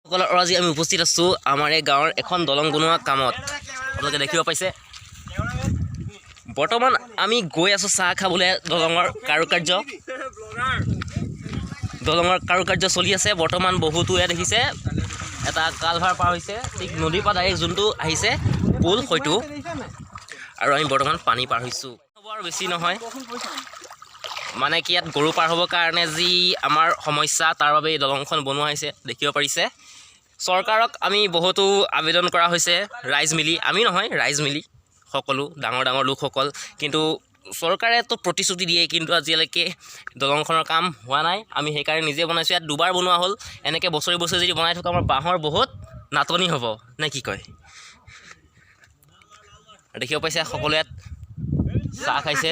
সকলৰ আজি আমি উপস্থিত আছোঁ আমাৰ এই গাঁৱৰ এখন দলং বনোৱা কামত। আপোনালোকে দেখিব পাইছে, বৰ্তমান আমি গৈ আছোঁ চাহ খাবলৈ। দলঙৰ কাৰুকাৰ্য চলি আছে বৰ্তমান। বহুতো ইয়াত দেখিছে, এটা কালভাৰ পাৰ হৈছে, ঠিক নদীৰ পৰা ডাইৰেক্ট যোনটো আহিছে পুল হয়তো। আৰু আমি বৰ্তমান পানী পাৰ হৈছোঁ। হ'ব আৰু বেছি নহয়, মানে কি, ইয়াত গৰু পাৰ হ'বৰ কাৰণে যি আমাৰ সমস্যা, তাৰ বাবে এই দলংখন বনোৱা হৈছে। দেখিব পাৰিছে, চৰকাৰক আমি বহুতো আবেদন কৰা হৈছে ৰাইজ মিলি, আমি নহয়, ৰাইজ মিলি সকলো ডাঙৰ ডাঙৰ লোকসকল। কিন্তু চৰকাৰেতো প্ৰতিশ্ৰুতি দিয়ে, কিন্তু আজিলৈকে দলংখনৰ কাম হোৱা নাই। আমি সেইকাৰণে নিজে বনাইছোঁ। ইয়াত দুবাৰ বনোৱা হ'ল। এনেকৈ বছৰি বছৰি যদি বনাই থাকোঁ, আমাৰ বাঁহৰ বহুত নাটনি হ'ব, নে কি কয়? দেখিব পাইছে, সকলোৱে ইয়াত চাহ খাইছে।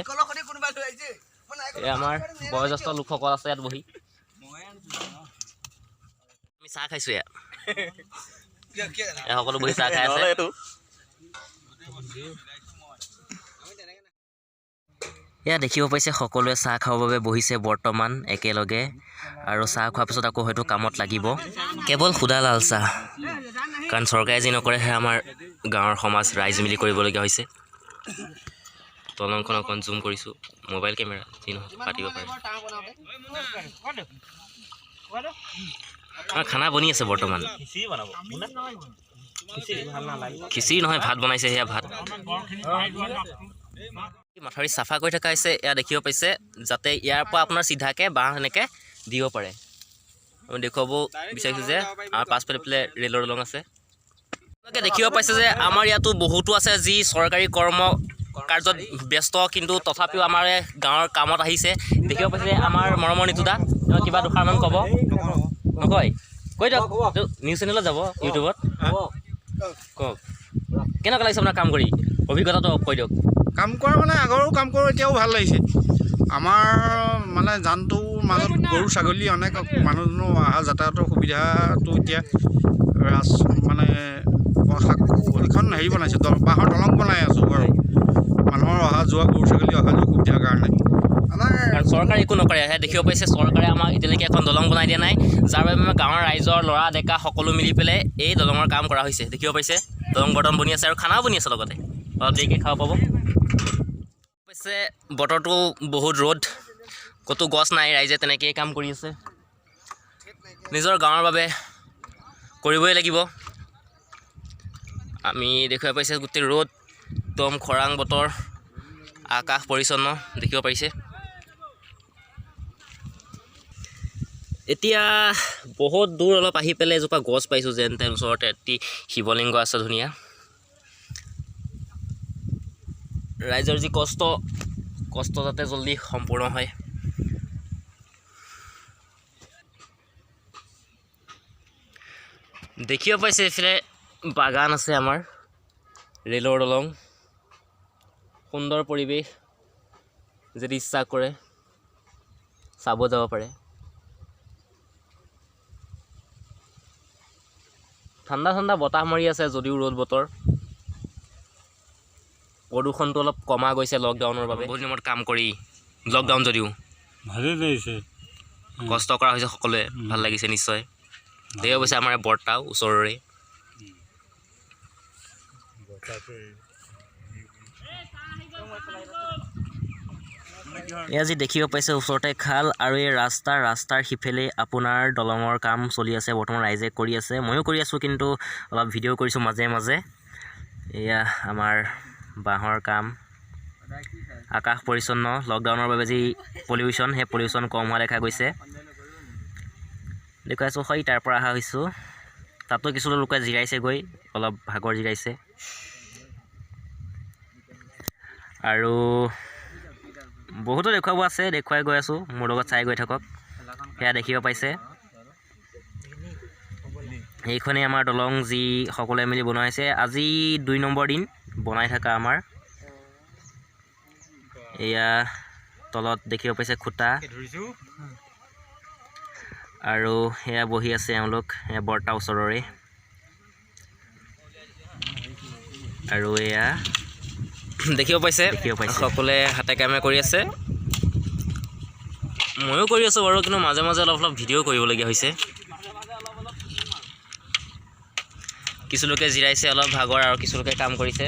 এই আমাৰ বয়োজ্যেষ্ঠ লোকসকল আছে ইয়াত বহি। আমি চাহ খাইছোঁ ইয়াত। এই সকলো বহি চাহ খাই আছে। ইয়াত দেখিব পাইছে, সকলোৱে চাহ খাবৰ বাবে বহিছে বৰ্তমান একেলগে। আৰু চাহ খোৱাৰ পিছত আকৌ হয়তো কামত লাগিব। কেৱল সুদা লাল চাহ, কাৰণ চৰকাৰে যি নকৰে, সেয়া আমাৰ গাঁৱৰ সমাজ ৰাইজ মিলি কৰিবলগীয়া হৈছে। দলংখন অকণ জুম কৰিছোঁ। মোবাইল কেমেৰা যি নহওক, পাতিব পাৰে। আমাৰ খানা বনি আছে বৰ্তমান। খিচিৰি নহয়, ভাত বনাইছে। সেয়া ভাত। মাথাউৰি চাফা কৰি থকা হৈছে। এয়া দেখিব পাইছে, যাতে ইয়াৰ পৰা আপোনাৰ চিধাকে বাঁহ এনেকৈ দিব পাৰে। আমি দেখুৱাব বিচাৰিছোঁ যে আমাৰ পাছফালে ফালে ৰেলৰ দলং আছে। আপোনালোকে দেখিব পাইছে যে আমাৰ ইয়াতো বহুতো আছে যি চৰকাৰী কৰ্ম কাৰ্যত ব্যস্ত, কিন্তু তথাপিও আমাৰ এই গাঁৱৰ কামত আহিছে। দেখিব পাইছে যে আমাৰ মৰমৰ নিতুদা, তেওঁ কিবা দুষাৰমান ক'ব। নকয়? কৈ দিয়ক, নিউজ চেনেলত যাব, ইউটিউবত। কওক, কেনেকুৱা লাগিছে আপোনাৰ কাম কৰি? অভিজ্ঞতাটো কৈ দিয়ক। কাম কৰা মানে আগৰো কাম কৰোঁ, এতিয়াও ভাল লাগিছে। আমাৰ মানে জানটোৰ মাজত গৰু ছাগলী, অনেক মানুহ দুনুহ অহা যাতায়াতৰ সুবিধাটো এতিয়া ৰাজ মানে এখন হেৰি বনাইছে, বাঁহৰ দলং বনাই আছোঁ বাৰু, মানুহৰ অহা যোৱা, গৰু ছাগলী অহা যোৱা সুবিধাৰ কাৰণে। আমাৰ কাৰণ চৰকাৰে একো নকৰে। সেয়া দেখিব পাইছে, চৰকাৰে আমাক এতিয়ালৈকে এখন দলং বনাই দিয়া নাই, যাৰ বাবে আমাৰ গাঁৱৰ ৰাইজৰ ল'ৰা ডেকা সকলো মিলি পেলাই এই দলঙৰ কাম কৰা হৈছে। দেখিব পাইছে, দলং বৰ্তমান বনি আছে আৰু খানাও বনি আছে লগতে। অলপ দেৰিকৈ খাব পাব। পাইছে, বতৰটো বহুত ৰ'দ, ক'তো গছ নাই, ৰাইজে তেনেকৈয়ে কাম কৰি আছে। নিজৰ গাঁৱৰ বাবে কৰিবই লাগিব। আমি দেখুৱাই পাইছে, গোটেই ৰ'দ, একদম খৰাং বতৰ, আকাশ পৰিচ্ছন্ন দেখিব পাৰিছে। এতিয়া বহুত দূৰ অলপ আহি পেলাই এজোপা গছ পাইছোঁ যেন তেন। ওচৰতে এটি শিৱলিংগ আছে ধুনীয়া। ৰাইজৰ যি কষ্ট, কষ্ট যাতে জলদি সম্পূৰ্ণ হয়। দেখিব পাইছে, এইফালে বাগান আছে, আমাৰ ৰেলৰ দলং, সুন্দৰ পৰিৱেশ। যদি ইচ্ছা কৰে চাব যাব পাৰে। ঠাণ্ডা ঠাণ্ডা বতাহ মাৰি আছে যদিও ৰ'দ বতৰ। প্ৰদূষণটো অলপ কমা গৈছে লকডাউনৰ বাবে। বহুত দিনত কাম কৰি, লকডাউন যদিও ভালেই লাগিছে। কষ্ট কৰা হৈছে সকলোৱে, ভাল লাগিছে নিশ্চয়। দেখিব পাইছে, আমাৰ বৰ্তাও ওচৰৰে। এয়া যি দেখিব পাইছে, ওচৰতে খাল আৰু এই ৰাস্তা, ৰাস্তাৰ সিফালে আপোনাৰ দলঙৰ কাম চলি আছে বৰ্তমান। ৰাইজে কৰি আছে, ময়ো কৰি আছোঁ, কিন্তু অলপ ভিডিঅ' কৰিছোঁ মাজে মাজে। এয়া আমাৰ বাঁহৰ কাম। আকাশ পৰিচ্ছন্ন। লকডাউনৰ বাবে যি পলিউশ্যন, সেই পলিউশ্যন কম হোৱা দেখা গৈছে। দেখুৱাইছোঁ, হয়, তাৰ পৰা অহা হৈছোঁ। তাতো কিছু লোকে জিৰাইছেগৈ, অলপ ভাগৰ জিৰাইছে। আৰু বহুতো দেখুৱাব আছে, দেখুৱাই গৈ আছোঁ, মোৰ লগত চাই গৈ থাকক। সেয়া দেখিব পাইছে, এইখনেই আমাৰ দলং যি সকলোৱে মিলি বনোৱা হৈছে। আজি 2 নম্বৰ দিন বনাই থকা আমাৰ। এয়া তলত দেখিব পাইছে খুঁটা, আৰু সেয়া বহি আছে এওঁলোক, এয়া বৰ্তা ওচৰৰে। আৰু এয়া দেখিব পাইছে, দেখিব পাইছে। সকলোৱে হাতে কামে কৰি আছে। ময়ো কৰি আছোঁ বাৰু, কিন্তু মাজে মাজে অলপ অলপ ভিডিঅ' কৰিবলগীয়া হৈছে। কিছুলোকে জিৰাইছে অলপ ভাগৰ আৰু কিছুলোকে কাম কৰিছে।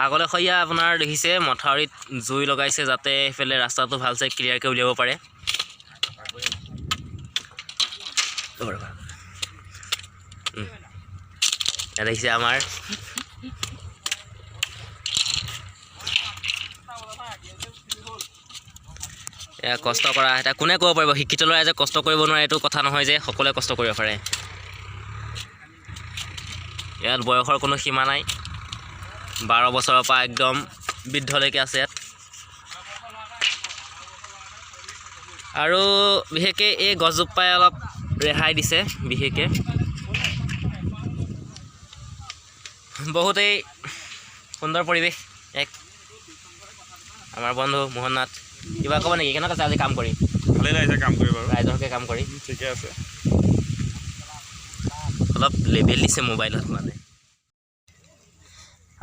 আগলৈ সৈয়া আপোনাৰ দেখিছে মথাউৰিত জুই লগাইছে যাতে সেইফালে ৰাস্তাটো ভালছে ক্লিয়াৰকৈ উলিয়াব পাৰে। দেখিছে আমাৰ কষ্ট কৰা। এতিয়া কোনে ক'ব পাৰিব শিক্ষিত ল'ৰাই যে কষ্ট কৰিব নোৱাৰে, এইটো কথা নহয় যে সকলোৱে কষ্ট কৰিব পাৰে। ইয়াত বয়সৰ কোনো সীমা নাই, 12 বছৰৰ পৰা একদম বৃদ্ধলৈকে আছে ইয়াত। আৰু বিশেষকৈ এই গছজোপাই অলপ ৰেহাই দিছে, বিশেষকৈ বহুতেই সুন্দৰ পৰিৱেশ এক। আমাৰ বন্ধু মোহন নাথ, কিবা ক'ব নেকি? কেনেকুৱা আছে আজি কাম কৰি? ভালেই লাগিছে কাম কৰি বাৰু, ৰাইজৰ সৈতে কাম কৰি। ঠিকে আছে। অলপ লেবেল দিছে মোবাইলত মানে।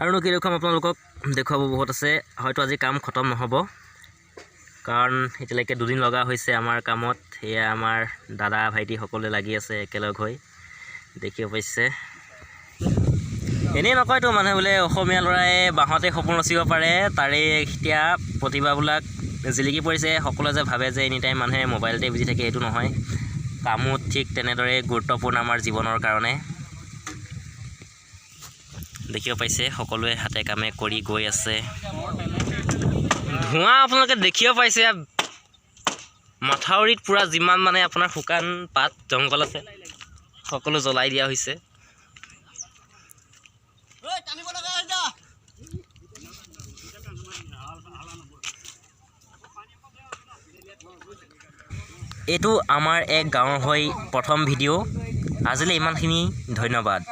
আৰুনো কি দেখুৱাম আপোনালোকক, দেখুৱাব বহুত আছে। হয়তো আজি কাম খতম নহ'ব, কাৰণ এতিয়ালৈকে দুদিন লগা হৈছে আমাৰ কামত। সেয়া আমাৰ দাদা ভাইটি সকলোৱে লাগি আছে একেলগ হৈ, দেখিব পাইছে। এনেই নকয়তো মানুহে বোলে অসমীয়া ল'ৰাই বাঁহতে সপোন ৰচিব পাৰে, তাৰে এতিয়া প্ৰতিভাবিলাক জিলিকি পৰিছে। সকলোৱে যে ভাবে যে এনি টাইম মানুহে মোবাইলতে বিজি থাকে, সেইটো নহয়। কামো ঠিক তেনেদৰে গুৰুত্বপূৰ্ণ আমাৰ জীৱনৰ কাৰণে। দেখিব পাইছে সকলোৱে হাতে কামে কৰি গৈ আছে। ধোঁৱা আপোনালোকে দেখিব পাইছে মথাউৰিত পূৰা যিমান মানে আপোনাৰ শুকান পাত জংঘল আছে সকলো জ্বলাই দিয়া হৈছে। এইটো আমাৰ এক গাঁৱৰ হৈ প্ৰথম ভিডিঅ'। আজিলৈ ইমানখিনি, ধন্যবাদ।